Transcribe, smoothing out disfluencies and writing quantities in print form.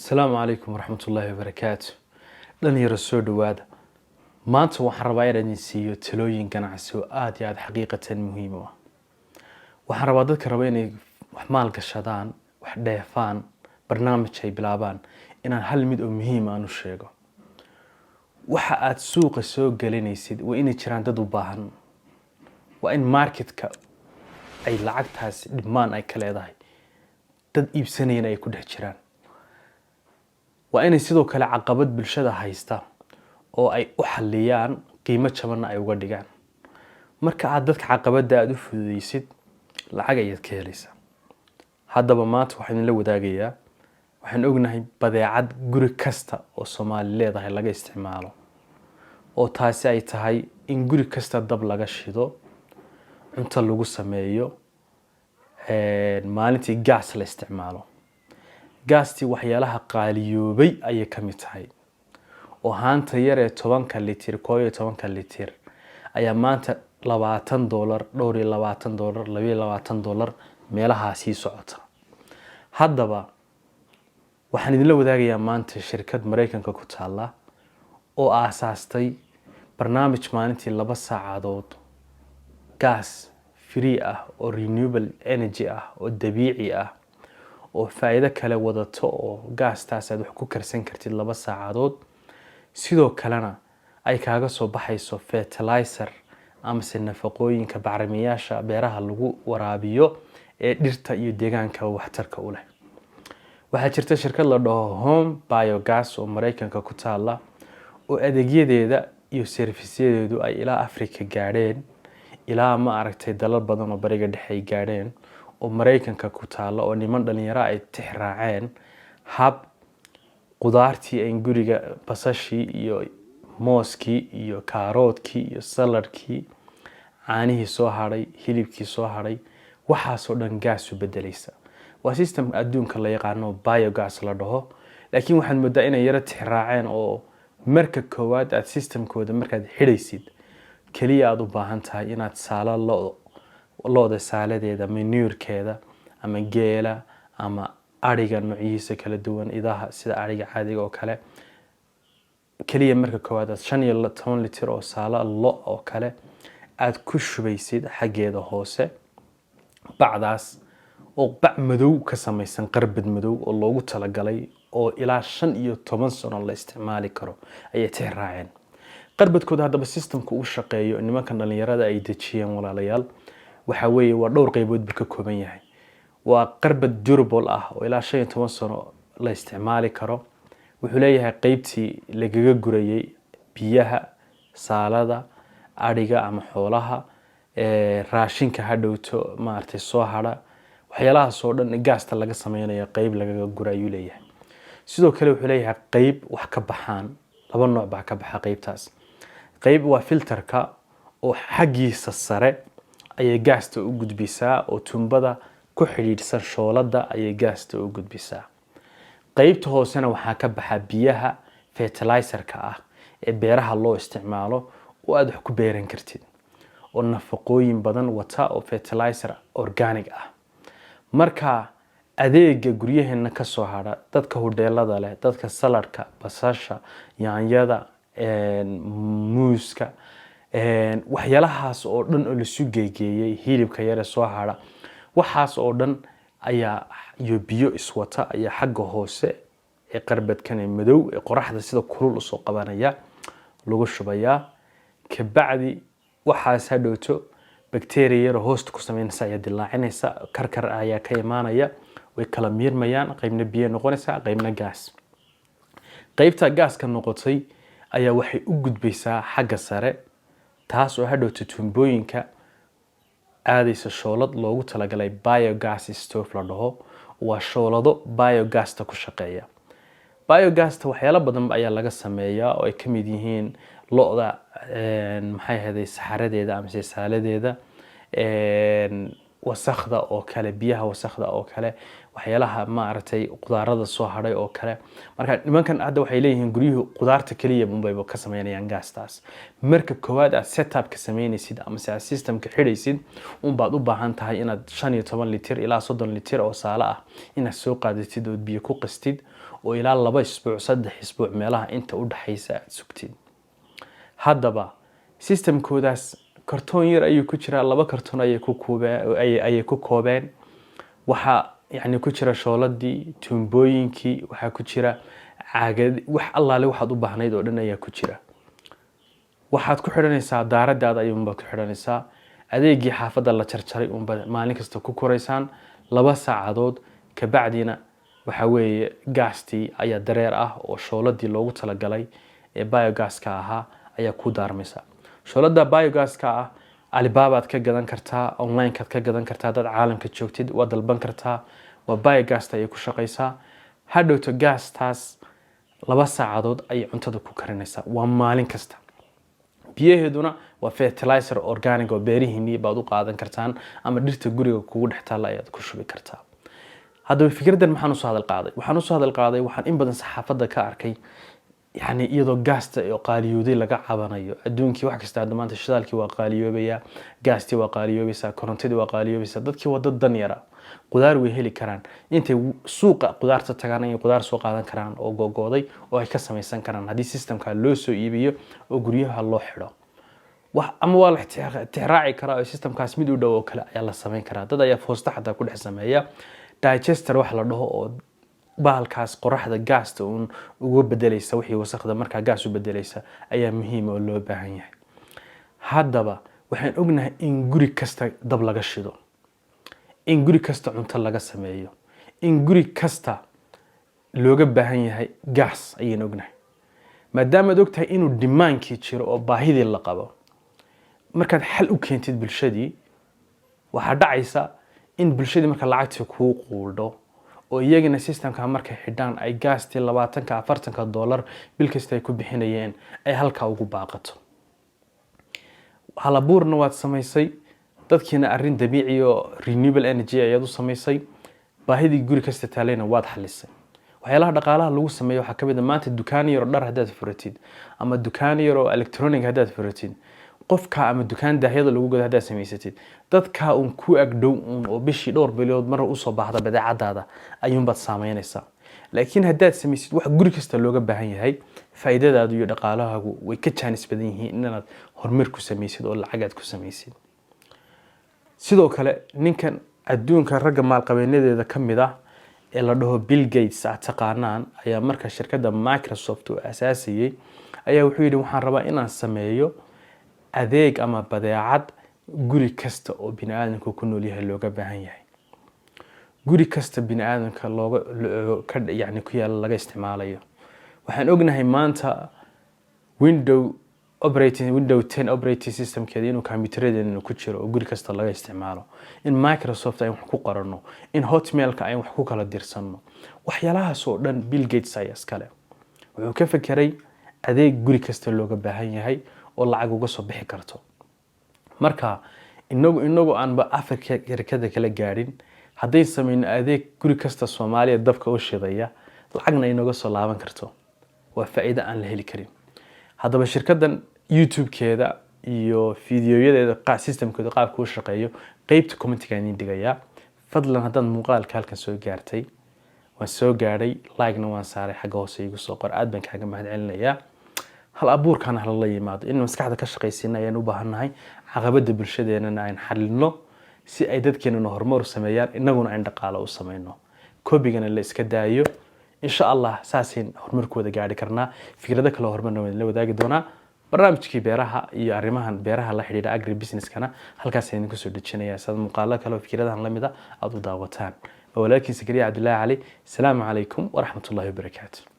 Asalaamu calaykum waraxmatullaahi wabarakaatu. Dhalinyaro, soo dhawaada. Maanta waxaan rabaa inaan idin siiyo talooyin ganacsi oo aada iyo aada xaqiiqatan muhiim u ah. Waxaan rabaa dadka raba inay wax maal gashadaan, wax dheefaan, barnaamij ay bilaabaan, inaan hal mid oo muhiim aan u sheego. Waxa aada suuqa soo gelinaysid waa inay jiraan dad u baahan, waa in marketka ay lacagtaasi demand ay ka leedahay, dad iibsanayana ay ku dhex jiraan. Waa inay sidoo kale caqabad bulshada haysta oo ay u xaliyaan, qiimo jabanna ay uga dhigaan. Marka aad dadka caqabadda aada u fududeysid, lacag ayaad ka helaysaa. Haddaba maanta waxaan idinla wadaagayaa, waxaan ognahay badeecad guri kasta oo Soomaali leedahay laga isticmaalo, oo taasi ay tahay in guri kasta dab laga shido, cunto lagu sameeyo, maalintii gaas la isticmaalo. Gaastii waxyaalaha qaaliyoobay ayay ka mid tahay, oo haanta yar ee 10-ka litir, 11-ka litir ayaa maanta $20, $24, $22 meelahaa sii socota. Haddaba waxaan idinla wadaagayaa maanta shirkad Maraykanka ku taalla oo aasaastay barnaamij maalintii 2 saacadood gaas free ah oo renewable energy ah oo dabiici ah oo faa'iido kale wadato, oo gaastaas aad wax ku karsan kartid 2 saacadood, sidoo kalena ay kaaga soo baxayso fertilizer amase nafaqooyinka bacrimiyaasha beeraha lagu waraabiyo ee dhirta iyo deegaankaba waxtarka u leh. Waxaa jirta shirkad la dhaho Home Biogas oo Maraykanka ku taalla, oo adeegyadeeda iyo serviceyadeedu ay ilaa Africa gaadheen, ilaa ma aragtay dalal badan oo Bariga Dhexe ay gaadheen, oo Maraykanka ku taalla, oo niman dhalinyaro ay tix raaceen hab qudaartii ayn guriga, basashii iyo mooskii iyo kaaroodkii iyo saladkii, caanihii soo hadhay, hilibkii soo hadhay, waxaasoo dhan gaas u bedelaysa. Waa system adduunka la yaqaano, biogas la dhaho, laakiin waxaad moodaa inay yaro tixraaceen, oo marka koowaad aad systemkooda markaad xidhaysid keliya aada u baahan tahay inaad saalo lo, lo-da saaladeeda, manurekeeda, ama geela ama ariga noocyihiisa kala duwan, idaha, sida ariga caadiga oo kale. Keliya marka koowaad aad 15 litir oo saalo lo oo kale aada ku shubaysid xaggeeda hoose bacdaas, oo bac madow ka samaysan, qarbad madow oo loogu talagalay oo ilaa 15 sano la isticmaali karo ayay tix raaceen qarbadkooda. Haddaba systemka uu shaqeeyo nimankan dhalinyarada ay dejiyeen, walaalayaal, waxa weeye waa dhowr qeybood buu ka kooban yahay. Waa qarbad durable ah oo ilaa 15 sano la isticmaali karo. Wuxuu leeyahay qeybtii lagaga gurayay biyaha saalada adhiga ama xoolaha, raashinka hadhowto maaragtay soo hadha, waxyaalahaas oo dhan gaasta laga sameynayo qeyb lagaga gura ayuu leeyahay. Sidoo kale wuxuu leeyahay qeyb wax ka baxaan, laba nooc baa ka baxa qeybtaas. Qeyb waa filterka, oo xaggiisa sare ayay gaasta u gudbisaa, oo tumbada ku xidhiidhsan shoolada ayay gaasta u gudbisaa. Qeybta hoosena waxaa ka baxa biyaha fertilizerka ah ee beeraha loo isticmaalo, oo aada wax ku beeran kartid, oo nafaqooyin badan wata, oo fertilizer organic ah. Marka adeega guryaheena kasoo hadha, dadka hudheelada leh, dadka saladhka, basasha, yaanyada, muuska, waxyaalahaas oo dhan oo lasu geegeeyey, hilibka yare soo hadha, waxaas oo dhan ayaa iyo biyo iswata ayaa xagga hoose ee qarbadkan ee madow ee qoraxda sida kulul usoo qabanaya lagu shubayaa. Kabacdi waxaas hadhowto bacteria yar oo hoosta ku sameynaysa ayaa dilaacinaysa, karkar ayaa ka imaanaya, way kala miirmayaan, qaybna biyo noqonaysaa, qaybna gaas. Qaybta gaaska noqotay ayaa waxay u gudbaysaa xagga sare, taas oo hadhowto tuumbooyinka aadaysa shoolad loogu talagalay biogas stove la dhaho. Waa shoolado biogasta ku shaqeeya. Biogasta waxyaalo badan ayaa laga sameeyaa, oo ay ka mid yihiin lo-da, maxay ahayday, saxaradeeda amase saaladeeda. Wasakhda oo kale, biyaha wasakhda oo kale, waxyaalaha maaragtay qudaarada soo hadhay oo kale. Marka nimankan hadda waxay leeyihiin guryuhu qudaarta keliya unbayba ka sameynayaan gaastaas. Marka koowaad aad setupka sameynaysid ama se aad systemka xidhaysid unbaad u baahan tahay inaad 15 litir ilaa 30 litir oo saalo ah inaad soo qaadatid ood biyo ku qastid, oo ilaa 2 isbuuc, 3 isbuuc meelaha inta u dhaxaysa aad sugtid. Haddaba systemkoodaas kartoon yar ayuu ku jiraa, laba kartoon ayay ku kuubeen, ayay ku koobeen. Waxaa yani ku jira shooladii, tuumbooyinkii, waxaa ku jira caagad, wax allaale waxaad u baahnayd oo dhan ayaa ku jira. Waxaad ku xidhanaysaa daaradaada ayuunbaad ku xidhanaysaa. Adeegii xaafadda la jarjaray uunbaad maalin kasta ku koraysaan 2 saacadood. Kabacdina waxa weeye gaastii ayaa dareer ah oo shooladii loogu talagalay ee biogaska ahaa ayaa ku daarmaysa. Shoolada biogaska ah Alibabaad ka gadan kartaa, onlinekaad ka gadan kartaa, haddaad caalamka joogtid waad dalban kartaa. Waa biogasta ayay ku shaqaysaa. Hadhowto gaastaas 2 saacadood ayay cuntada ku karinaysaa, waa maalin kasta. Biyaheeduna waa fertilizer organic oo beerihiinii baad u qaadan kartaan ama dhirta guriga kugu dhex taalla ayaad ku shubi kartaa. Haddaba fikraddan maxaan usoo hadal qaaday? Waxaan usoo hadal qaaday, waxaan in badan saxaafadda ka arkay, yani iyadoo gaasta oo qaaliyooday laga cabanayo. Adduunkii wax kasta hadda maanta shidaalkii waa qaaliyoobaya, gaastii waa qaaliyoobaysaa, korontadii waa qaaliyoobaysaa. Dadkii waa dad dan yara, qudaar way heli karaan, intay suuqa qudaarta tagaan ayay qudaar soo qaadan karaan oo googooday oo ay ka samaysan karaan haddii systemka loo soo iibiyo oo guryaha loo xidho wax, ama waa la tixraaci karaa oo systemkaas mid u dhow oo kale ayaa la samayn karaa. Dad ayaa foosta xataa ku dhex sameeya digester wax la dhaho, oo bahalkaas qoraxda gaasta uun uga bedelaysa wixii wasaqda, markaa gaas u bedelaysa ayaa muhiim oo loo baahan yahay. Haddaba waxaan ognahay in guri kasta dab laga shido, in guri kasta cunto laga sameeyo, in guri kasta looga baahan yahay gaas ayaan ognahay. Maadaamaad ogtahay inuu demandkii jiro oo baahidii la qabo, markaad xal u keentid bulshadii, waxaa dhacaysa in bulshadii marka lacagtii kuu quudho oo iyagana systemka markay xidhaan ay gaastii 20-ka, $40 bil kasta ay ku bixinayeen ay halkaa ugu baaqato. Halabuurna waad samaysay, dadkiina arrin dabiici oo renewable energy ayaad u samaysay, baahidii guri kasta taalayna waad xalisay. Waxyaalaha dhaqaalaha lagu sameeyo waxaa kamid a maanta dukaan yar oo dhar haddaad furatid ama dukaan yar oo electronic haddaad furatid, qofka ama dukaan daahyada lagu gado haddaad samaysatid, dadkaa uun ku agdhow uun oo bishii dhowr bilood mar usoo baahda badeecadaada ayuunbaad saameynaysaa. Laakiin haddaad samaysid wax guri kasta looga baahan yahay, faa'iidadaadu iyo dhaqaalahaagu way ka jaanis badan yihiin inaad horumar ku samaysid oo lacagaad ku samaysid. Sidoo kale ninkan adduunka ragga maalqabeenadeeda ka mid ah ee la dhaho Bill Gates aad taqaanaan ayaa marka shirkadda Microsoft uu asaasayey ayaa wuxuu yidhi, waxaan rabaa inaan sameeyo adeeg ama badeecad guri kasta oo bini aadamku ku nool yahay looga baahan yahay, guri kasta bini aadamka looga ka yani ku yaala laga isticmaalayo. Waxaan ognahay maanta window operating, Window 10 operating systemkeeda inuu kombiyuutaradeena ku jiro oo guri kasta laga isticmaalo, in Microsoft ay wax ku qoranno, in Hotmailka ay wax ku kala dirsanno. Waxyaalahaas oo dhan Bill Gates ayaa iskale. Wuxuu ka fekeray adeeg guri kasta looga baahan yahay oo lacag uga soo bixi karto. Marka inagu aanba Africa shirkada kala gaadhin, hadday sameyno adeeg guri kasta Soomaaliya dabka u shidaya, lacagna inaga soo laaban karto, waa faa'iido aan la heli karin. Haddaba shirkaddan YouTube-keeda iyo fiidiyoyadeeda, systemkeeda qaabka u shaqeeyo, qeybta commentiga idin dhigayaa. Fadlan haddaad muuqaalka halkan soo gaartay, waan soo gaadhay, like-na waan saaray, xagga hoose igu soo qor, aad baan kaaga mahad celinayaa. Hal abuurkana halala yimaado, in maskaxda ka shaqaysiina ayaan u baahannahay, caqabada bulshadeenana aan xalino si ay dadkeenana horumar u sameeyaan, innaguna aan dhaqaalo u sameyno, kobigana la iska daayo. Insha Allah saasaan horumarkooda gaari karnaa. Fikrado kale horumarna waan la wadaagi doonaa. Barnaamijkii beeraha iyo arrimahan beeraha la xidhiidha, agri businesskana, halkaas idinku soo dejinaya saad muuqaalo kale oo fikradahan lamid a aada u daawataan. Waa walaalkiin Sakariya Cabdillaahi Cali. Asalaamu calaykum waraxmatullahi wabarakaatu.